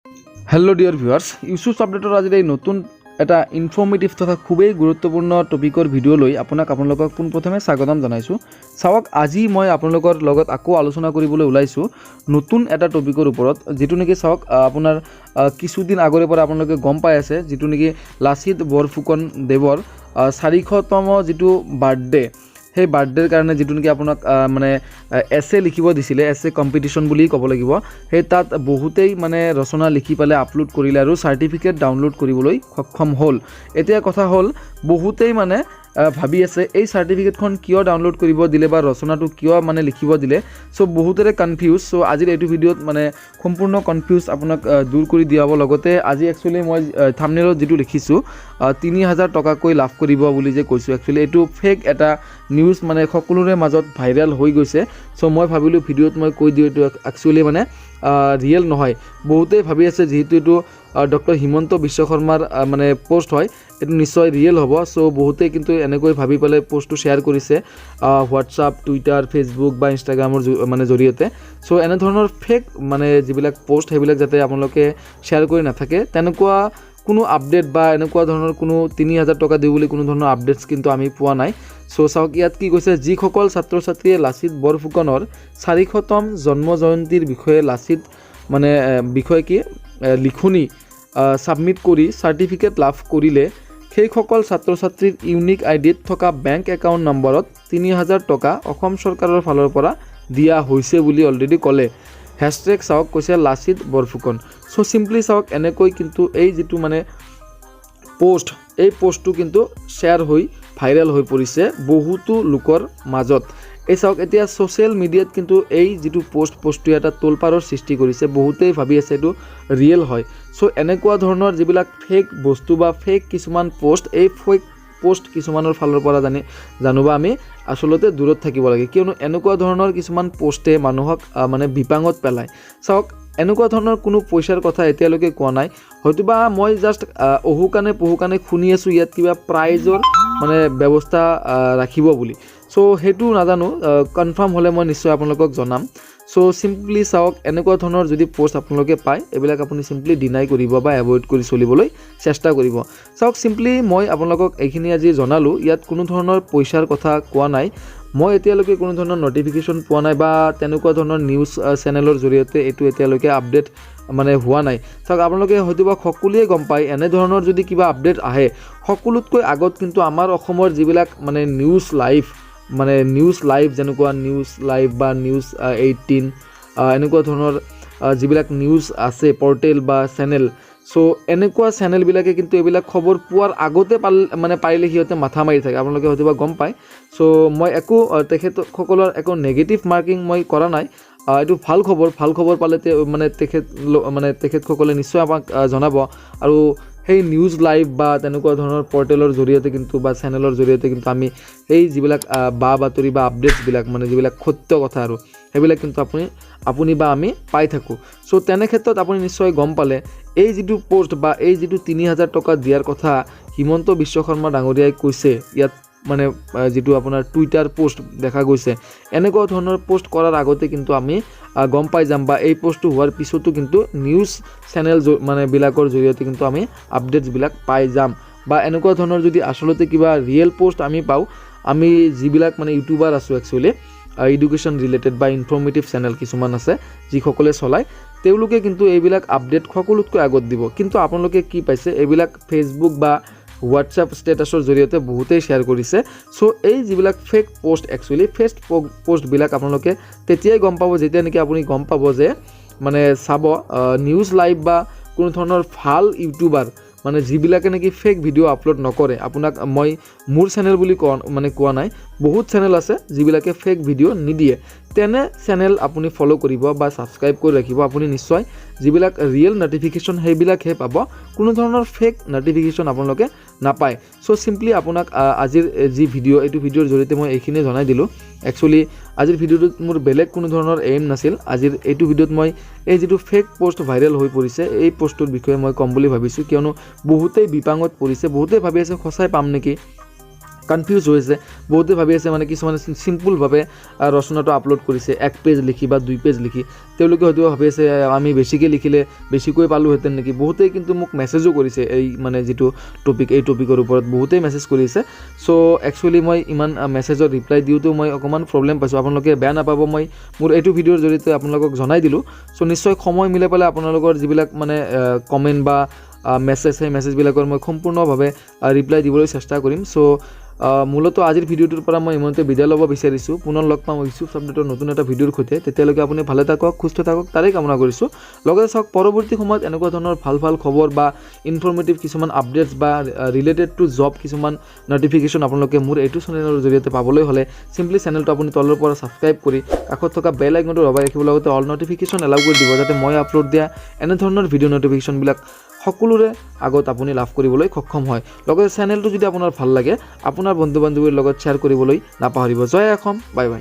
Hello' dear viewers, Yusuf আপডেটৰ আজিৰ এই নতুন এটা ইনফৰ্মেটিভ তথা খুবেই গুৰুত্বপূৰ্ণ টপিকৰ ভিডিঅ' লৈ আপোনালোকক পোনপ্ৰথমে স্বাগতম জনাইছোঁ। চাওক, আজি মই আপোনালোকৰ লগত আকৌ আলোচনা কৰিবলৈ ওলাইছোঁ নতুন এটা টপিকৰ ওপৰত, যিটো নেকি চাওক আপোনাৰ কিছুদিন আগৰে পৰা আপোনালোকে গম পাই আছে, যিটো নেকি লাচিত বৰফুকন দেৱৰ 400তম যিটো বাৰ্থডে, সেই বাৰ্থডেৰ কাৰণে যিটো নেকি আপোনাক মানে এছে লিখিব দিছিলে, এছে কম্পিটিশ্যন বুলি ক'ব লাগিব। সেই তাত বহুতেই মানে ৰচনা লিখি পেলাই আপলোড কৰিলে আৰু চাৰ্টিফিকেট ডাউনলোড কৰিবলৈ সক্ষম হ'ল। এতিয়া কথা হ'ল, বহুতেই মানে ভাবি আছে এই চাৰ্টিফিকেটখন কিয় ডাউনলোড কৰিব দিলে বা ৰচনাটো কিয় মানে লিখিব দিলে। চ' বহুতৰে কনফিউজ। চ' আজিৰ এইটো ভিডিঅ'ত মানে সম্পূৰ্ণ কনফিউজ আপোনাক দূৰ কৰি দিয়া হ'ব। লগতে আজি একচুৱেলি মই থামনেলত যিটো লিখিছোঁ, 3000 টকাকৈ লাভ কৰিব বুলি যে কৈছোঁ, একচুৱেলি এইটো ফেক এটা নিউজ মানে সকলোৰে মাজত ভাইৰেল হৈ গৈছে। চ' মই ভাবিলোঁ ভিডিঅ'ত মই কৈ দিওঁ, এইটো একচুৱেলি মানে ৰিয়েল নহয়। বহুতেই ভাবি আছে যিহেতু এইটো ডক্টৰ হিমন্ত বিশ্ব শৰ্মাৰ মানে পষ্ট হয়, এইটো নিশ্চয় ৰিয়েল হ'ব। চ' বহুতেই কিন্তু এনেকৈ ভাবি পেলাই পষ্টটো শ্বেয়াৰ কৰিছে হোৱাটছআপ, টুইটাৰ, ফেচবুক বা ইনষ্টাগ্ৰামৰ মানে জৰিয়তে। চ' এনেধৰণৰ ফেক মানে যিবিলাক পষ্ট, সেইবিলাক যাতে আপোনালোকে শ্বেয়াৰ কৰি নাথাকে। তেনেকুৱা কোনো আপডেট বা এনেকুৱা ধৰণৰ কোনো 3000 টকা দিওঁ বুলি কোনো ধৰণৰ আপডেটছ কিন্তু আমি পোৱা নাই। চ' চাওক, ইয়াত কি কৈছে। যিসকল ছাত্ৰ ছাত্ৰীয়ে লাচিত বৰফুকনৰ 400তম জন্ম জয়ন্তীৰ বিষয়ে লাচিত মানে বিষয়ে কি লিখনি ছাবমিট কৰি চাৰ্টিফিকেট লাভ কৰিলে, সেইসকল ছাত্ৰ ছাত্ৰীৰ ইউনিক আই ডিত থকা বেংক একাউণ্ট নম্বৰত 3000 টকা অসম চৰকাৰৰ ফালৰ পৰা দিয়া হৈছে বুলি অলৰেডি ক'লে। হেছটেগ চাওক, কৈছে লাচিত বৰফুকন। চ' চিম্পলি চাওক, এনেকৈ কিন্তু এই যিটো মানে পষ্ট, এই পষ্টটো কিন্তু শ্বেয়াৰ হৈ ভাইৰেল হৈ পৰিছে বহুতো লোকৰ মাজত। এই চাওক, এতিয়া ছ'চিয়েল মিডিয়াত কিন্তু এই যিটো পষ্ট, পষ্টটোৱে এটা তোলপাৰৰ সৃষ্টি কৰিছে। বহুতেই ভাবি আছে এইটো ৰিয়েল হয়। চ' এনেকুৱা ধৰণৰ যিবিলাক ফেক বস্তু বা ফেক কিছুমান পষ্ট, এই ফেক পষ্ট কিছুমানৰ ফালৰ পৰা জানো বা আমি আচলতে দূৰত থাকিব লাগে, কিয়নো এনেকুৱা ধৰণৰ কিছুমান পষ্টে মানুহক মানে বিপাঙত পেলায়। চাওক, এনেকুৱা ধৰণৰ কোনো পইচাৰ কথা এতিয়ালৈকে কোৱা নাই। হয়তোবা মই জাষ্ট অহুকাণে পহুকাণে শুনি আছোঁ ইয়াত কিবা প্ৰাইজৰ মানে ব্যৱস্থা ৰাখিব বুলি। চ' সেইটো নাজানো, কনফাৰ্ম হ'লে মই নিশ্চয় আপোনালোকক জনাম। চ' চিম্পলি চাওক, এনেকুৱা ধৰণৰ যদি পষ্ট আপোনালোকে পায়, এইবিলাক আপুনি চিম্পলি ডিনাই কৰিব বা এভইড কৰি চলিবলৈ চেষ্টা কৰিব। চাওক, চিম্পলি মই আপোনালোকক এইখিনি আজি জনালোঁ। ইয়াত কোনো ধৰণৰ পইচাৰ কথা কোৱা নাই। মই এতিয়ালৈকে কোনো ধৰণৰ ন'টিফিকেশ্যন পোৱা নাই বা তেনেকুৱা ধৰণৰ নিউজ চেনেলৰ জৰিয়তে এইটো এতিয়ালৈকে আপডেট মানে হোৱা নাই। চাওক, আপোনালোকে হয়তোবা সকলোৱে গম পায়, এনেধৰণৰ যদি কিবা আপডেট আহে, সকলোতকৈ আগত কিন্তু আমাৰ অসমৰ যিবিলাক মানে নিউজ লাইভ, মানে নিউজ লাইভ, যেনেকুৱা নিউজ লাইভ বা নিউজ 18, এনেকুৱা ধৰণৰ যিবিলাক নিউজ আছে, পৰ্টেল বা চেনেল, চ' এনেকুৱা চেনেলবিলাকে কিন্তু এইবিলাক খবৰ পোৱাৰ আগতে মানে পাৰিলে সিহঁতে মাথা মাৰি থাকে। আপোনালোকে হয়তোবা গম পায়। চ' মই একো তেখেতসকলৰ একো নেগেটিভ মাৰ্কিং মই কৰা নাই। এইটো ভাল খবৰ। ভাল খবৰ পালে মানে মানে তেখেতসকলে নিশ্চয় আমাক জনাব আৰু সেই নিউজ লাইভ বা তেনেকুৱা ধৰণৰ পৰ্টেলৰ জৰিয়তে কিন্তু বা চেনেলৰ জৰিয়তে কিন্তু আমি সেই যিবিলাক বা বাতৰি বা আপডেটছবিলাক, মানে যিবিলাক সত্য কথা আৰু সেইবিলাক কিন্তু আপুনি বা আমি পাই থাকোঁ। চ' তেনে ক্ষেত্ৰত আপুনি নিশ্চয় গম পালে, এই যিটো পষ্ট বা এই যিটো 3000 টকা দিয়াৰ কথা হিমন্ত বিশ্ব শৰ্মা ডাঙৰীয়াই কৈছে, ইয়াত মানে যিটো আপোনাৰ টুইটাৰ পষ্ট দেখা গৈছে, এনেকুৱা ধৰণৰ পষ্ট কৰাৰ আগতে কিন্তু আমি গম পাই যাম বা এই পষ্টটো হোৱাৰ পিছতো কিন্তু নিউজ চেনেল মানে বিলাকৰ জৰিয়তে কিন্তু আমি আপডেটছবিলাক পাই যাম। বা এনেকুৱা ধৰণৰ যদি আচলতে কিবা ৰিয়েল পষ্ট আমি পাওঁ, আমি যিবিলাক মানে ইউটিউবাৰ আছোঁ, একচুৱেলি এডুকেশ্যন ৰিলেটেড বা ইনফৰ্মেটিভ চেনেল কিছুমান আছে, যিসকলে চলায়, তেওঁলোকে কিন্তু এইবিলাক আপডেট সকলোতকৈ আগত দিব। কিন্তু আপোনালোকে কি পাইছে? এইবিলাক ফেচবুক বা হোৱাটছএপ ষ্টেটাছৰ জৰিয়তে বহুতেই শ্বেয়াৰ কৰিছে। চ' এই যিবিলাক ফেক পষ্ট, একচুৱেলি ফেক পষ্টবিলাক আপোনালোকে তেতিয়াই গম পাব যেতিয়া নেকি আপুনি গম পাব যে মানে চাব নিউজ লাইভ বা কোনো ধৰণৰ ভাল ইউটিউবাৰ, মানে যিবিলাকে নেকি ফেক ভিডিঅ' আপলোড নকৰে। আপোনাক মই মোৰ চেনেল বুলি কোৱা মানে কোৱা নাই, বহুত চেনেল আছে যিবিলাকে ফেক ভিডিঅ' নিদিয়ে। তেনে চেনেল আপুনি ফ'ল' কৰিব বা ছাবস্ক্ৰাইব কৰি ৰাখিব। আপুনি নিশ্চয় যিবিলাক ৰিয়েল ন'টিফিকেশ্যন, সেইবিলাকহে পাব। কোনো ধৰণৰ ফেক ন'টিফিকেশ্যন আপোনালোকে নাপায়। চ' চিম্পলি আপোনাক আজিৰ যি ভিডিঅ', এইটো ভিডিঅ'ৰ জৰিয়তে মই এইখিনিয়ে জনাই দিলোঁ। একচুৱেলি আজিৰ ভিডিঅ'টোত মোৰ বেলেগ কোনো ধৰণৰ এইম নাছিল। আজিৰ এইটো ভিডিঅ'ত মই এই যিটো ফেক পষ্ট ভাইৰেল হৈ পৰিছে, এই পষ্টটোৰ বিষয়ে মই ক'ম বুলি ভাবিছোঁ, কিয়নো বহুতেই বিপাঙত পৰিছে। বহুতেই ভাবি আছে সঁচাই পাম নেকি। কনফিউজ হৈছে। বহুতে ভাবি আছে, মানে কিছুমানে চিম্পুলভাৱে ৰচনাটো আপলোড কৰিছে এক পেজ লিখি বা দুই পেজ লিখি। তেওঁলোকে হয়তো ভাবি আছে, আমি বেছিকৈ লিখিলে বেছিকৈ পালোহেঁতেন নেকি? বহুতেই কিন্তু মোক মেছেজো কৰিছে। এই মানে যিটো টপিক, এই টপিকৰ ওপৰত বহুতেই মেছেজ কৰিছে। চ' একচুৱেলি মই ইমান মেছেজৰ ৰিপ্লাই দিওঁতেও মই অকণমান প্ৰব্লেম পাইছোঁ। আপোনালোকে বেয়া নাপাব, মই মোৰ এইটো ভিডিঅ'ৰ জৰিয়তে আপোনালোকক জনাই দিলোঁ। চ' নিশ্চয় সময় মিলাই পেলাই আপোনালোকৰ যিবিলাক মানে কমেণ্ট বা মেছেজ, সেই মেছেজবিলাকৰ মই সম্পূৰ্ণভাৱে ৰিপ্লাই দিবলৈ চেষ্টা কৰিম। চ' মূলতঃ আজিৰ ভিডিঅ'টোৰ পৰা মই ইমানতে বিদায় ল'ব বিচাৰিছোঁ। পুনৰ লগ পাম ইউছুফ আপডেটৰ নতুন এটা ভিডিঅ'ৰ সৈতে। তেতিয়ালৈকে আপুনি ভালে থাকক, সুস্থ থাকক, তাৰেই কামনা কৰিছোঁ। লগতে চাওক, পৰৱৰ্তী সময়ত এনেকুৱা ধৰণৰ ভাল ভাল খবৰ বা ইনফৰ্মেটিভ কিছুমান আপডেটছ বা ৰিলেটেড টু জব কিছুমান নটিফিকেশ্যন আপোনালোকে মোৰ এইটো চেনেলৰ জৰিয়তে পাবলৈ হ'লে চিম্পলি চেনেলটো আপুনি তলৰ পৰা ছাবস্ক্ৰাইব কৰি কাষত থকা বেল আইকনটো দবাই ৰাখিব, লগতে অল নটিফিকেশ্যন এলাউ কৰি দিব, যাতে মই আপলোড দিয়া এনেধৰণৰ ভিডিঅ' নটিফিকেশ্যনবিলাক সকলোৰে আগত আপুনি লাভ কৰিবলৈ সক্ষম হয়। লগতে চেনেলটো যদি আপোনাৰ ভাল লাগে, আপোনাৰ বন্ধু বান্ধৱীৰ লগত শ্বেয়াৰ কৰিবলৈ নাপাহৰিব। জয় অসম, বাই বাই।